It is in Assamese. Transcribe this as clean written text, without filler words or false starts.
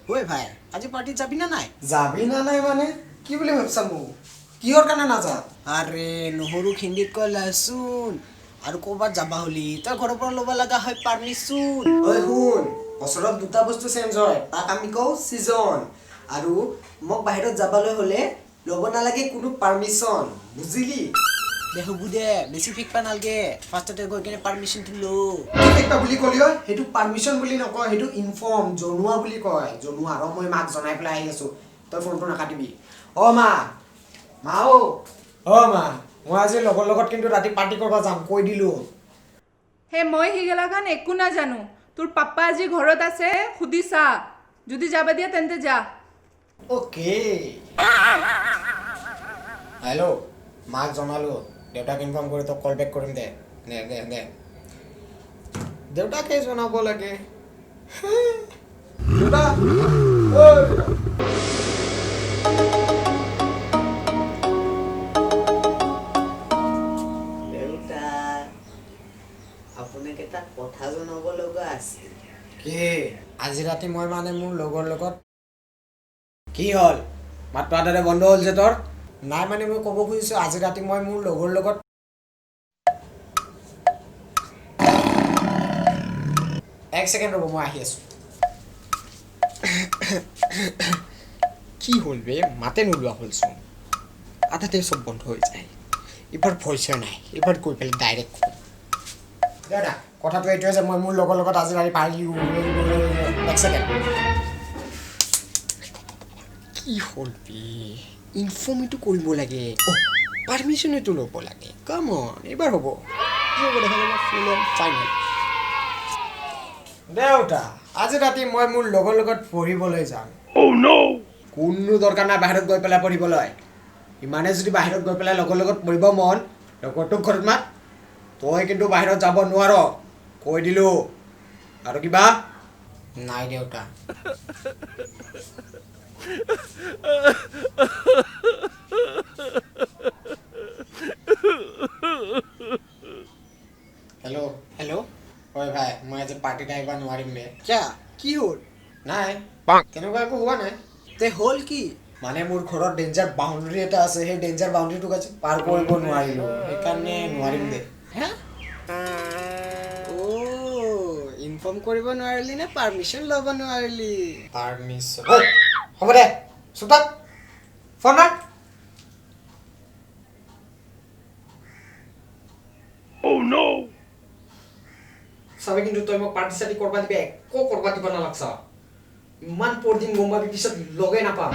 ঐ ভাই, আজি পাৰ্টিত যাবি না নাই? যাবি না নাই মানে কি বুলি ভাবছা মোক? কিহৰ কাৰণে নাযা? আৰে নহৰু হিন্দীত কয় লহচুন। আৰু ক'ৰবাত যাবা হ'লি তই ঘৰৰ পৰা ল'ব লগা হয় পাৰ্মিশ্যন। ঐ শুন, বছৰত দুটা বস্তু চেঞ্জ হয়, তাক আমি কওঁ ছিজন। আৰু মোক বাহিৰত যাবলৈ হ'লে ল'ব নালাগে কোনো পাৰ্মিশ্যন, বুজিলি? দে হ'ব দে, বেছি ফিকবা নালগে, ফাৰ্ষ্টতে গৈ কিনে পাৰ্মিশ্যনটো ল। কি ফিকবা বুলি ক'লি ঐ? সেইটো পাৰ্মিশ্যন বুলি নকয়, সেইটো ইনফৰ্ম, জনোৱা বুলি কয়। জনোৱা। আৰু মই মাক জনাই পেলাই আহি আছোঁ, তই ফোনটো নাকাটিবি। অ' মা, মা অ', অ' মা, মই আজি লগৰ লগত কিন্তু ৰাতি পাৰ্টি কৰিব যাম, কৈ দিলোঁ। হে মই সেইগিলাখান একো নাজানো। তোৰ পাপ্পা আজি ঘৰত আছে, সুধি চা, যদি যাব দিয়ে তেন্তে যা। অ'কে। হেল্ল', মাক জনালোঁ, দেউতাক ইনফৰ্ম কৰি তোক কল বেক কৰিম দে। দে দে দে, দেউতাকে জনাব লাগে। দেউতা, ঐ দেউতা। দেউতা, আপোনাক এটা কথা জনাব লগা আছিল। কি? আজি ৰাতি মই মানে মোৰ লগৰ লগত। কি হ'ল, মাতটো আধাতে বন্ধ হ'ল যে তোৰ? নাই মানে মই ক'ব খুজিছোঁ, আজি ৰাতি মই মোৰ লগৰ লগত। এক ছেকেণ্ড ৰ'ব, মই আহি আছোঁ। কি হ'ল বে, মাতে নোলোৱা হ'লচোন, আধাতে চব বন্ধ হৈ যায়। এইবাৰ ভইচে নাই, এইবাৰ গৈ পেলাই ডাইৰেক্ট কম। দাদা, কথাটো এইটোৱে যে মই মোৰ লগৰ লগত আজি ৰাতি পাৰি। এক ছেকেণ্ড, কি হ'ল বে? ইনফৰ্মেটো কৰিব লাগে, অ' পাৰ্মিশ্যনেতো ল'ব লাগে। কাম অন, এইবাৰ হ'ব, কি হ'ব দেখা যাব, ফুল এণ্ড ফাইনেল। দেউতা, আজি ৰাতি মই মোৰ লগৰ লগত পঢ়িবলৈ যাম। কোনো দৰকাৰ নাই বাহিৰত গৈ পেলাই পঢ়িবলৈ। ইমানে যদি বাহিৰত গৈ পেলাই লগৰ লগত পঢ়িব মন, লগৰটোক ঘৰত মাত। তই কিন্তু বাহিৰত যাব নোৱাৰ, কৈ দিলোঁ। আৰু কিবা? নাই দেউতা। হেল্ল'। হেল্ল'। ঐ ভাই, মই আজি পাৰ্টিত আহিব নোৱাৰিম বে। কিয়া, কি হ'ল? নাই, তেনেকুৱা একো হোৱা নাই। তে হ'ল কি? মানে মোৰ ঘৰত ডেঞ্জাৰ বাউণ্ডেৰী এটা আছে, সেই ডেঞ্জাৰ বাউণ্ডেৰীটোক আজি পাৰ কৰিব নোৱাৰিলোঁ, সেইকাৰণে নোৱাৰিম দে। হে, অ' ইনফৰ্ম কৰিব নোৱাৰিলি নে পাৰ্মিশ্যন ল'ব নোৱাৰিলি? পাৰ্মিশ্যন। ঐ হ'ব দে, চুপ থাক, ফোন ৰাখ। চাবি কিন্তু তই মোক পাৰ্টি চাৰ্টি কৰবা দিবি, একো কৰবা দিব নালাগছা। ইমান পৰ দিম গম পাবি, পিছত লগে নাপাম।